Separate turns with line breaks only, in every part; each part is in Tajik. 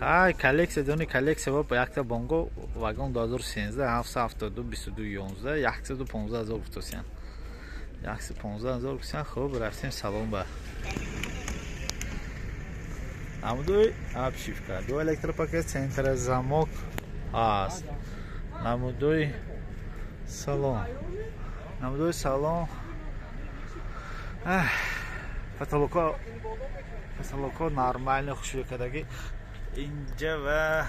Ҳай, коллексия дони коллексия ба якта Бонго вагон 2013 772 22 11 115 ҳазор гуфтосиян. 115 ҳазор гуфтосиян. Хуб, рафтем салон ба. Намудои обшивка, ду электропакет, центр замок аст. Намудои салон. Намудои салон. Потолоко потолоко нормально хушрӯ кардагӣ. Инҷа ва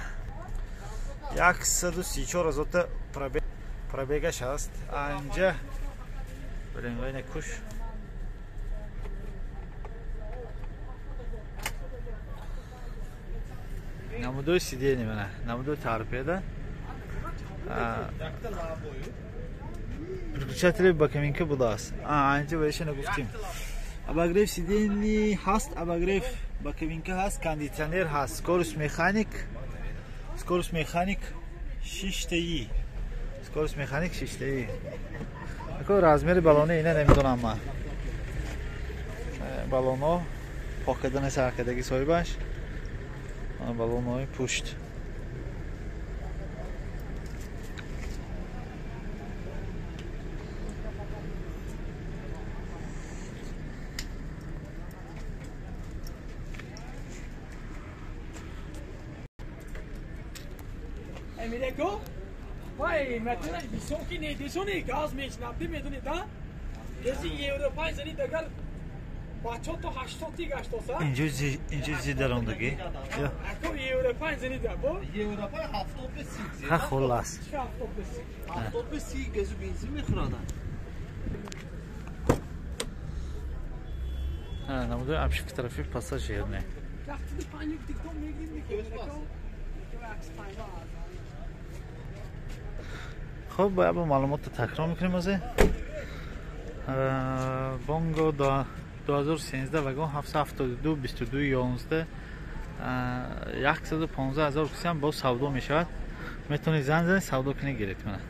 134 ҳазорта пробегаш аст. Инҷа BMW куш. Намудои сидени мана, намудои торпеда. Переключатели боковинка будааст. Инҷа ваиша нагуфтим. Обогрев сидени ҳаст, обогрев боковинка ҳаст, кондитсионер ҳаст, скорость механик, скорость механик 6 таи. Скорость механик 6 таи. Ако размери баллони ина намедонам ман. Баллоно пок кардани сар кардаги соҳибаш. Баллонҳои пушт.
Эмиреко, вай, метона високи не десони газ мешнабди медони да? Гези Европа зани дагар бачо то 80 ти гаштоса.
Инҷо зи дарондагӣ.
Ако Европа зани да бо?
Европа 70 30.
Ха хулас.
70 30 газу бензин мехӯрад.
Ҳа, намудои обшивка тарафи пассажир не. Хуб, бояд бо маълумотро такрор мекунем озе. Бонго 2013 вагон 772 22 11 115 ҳазор кусиам боз савдо мешавад. Метавонед занг занед, савдо кунед, гиред мана.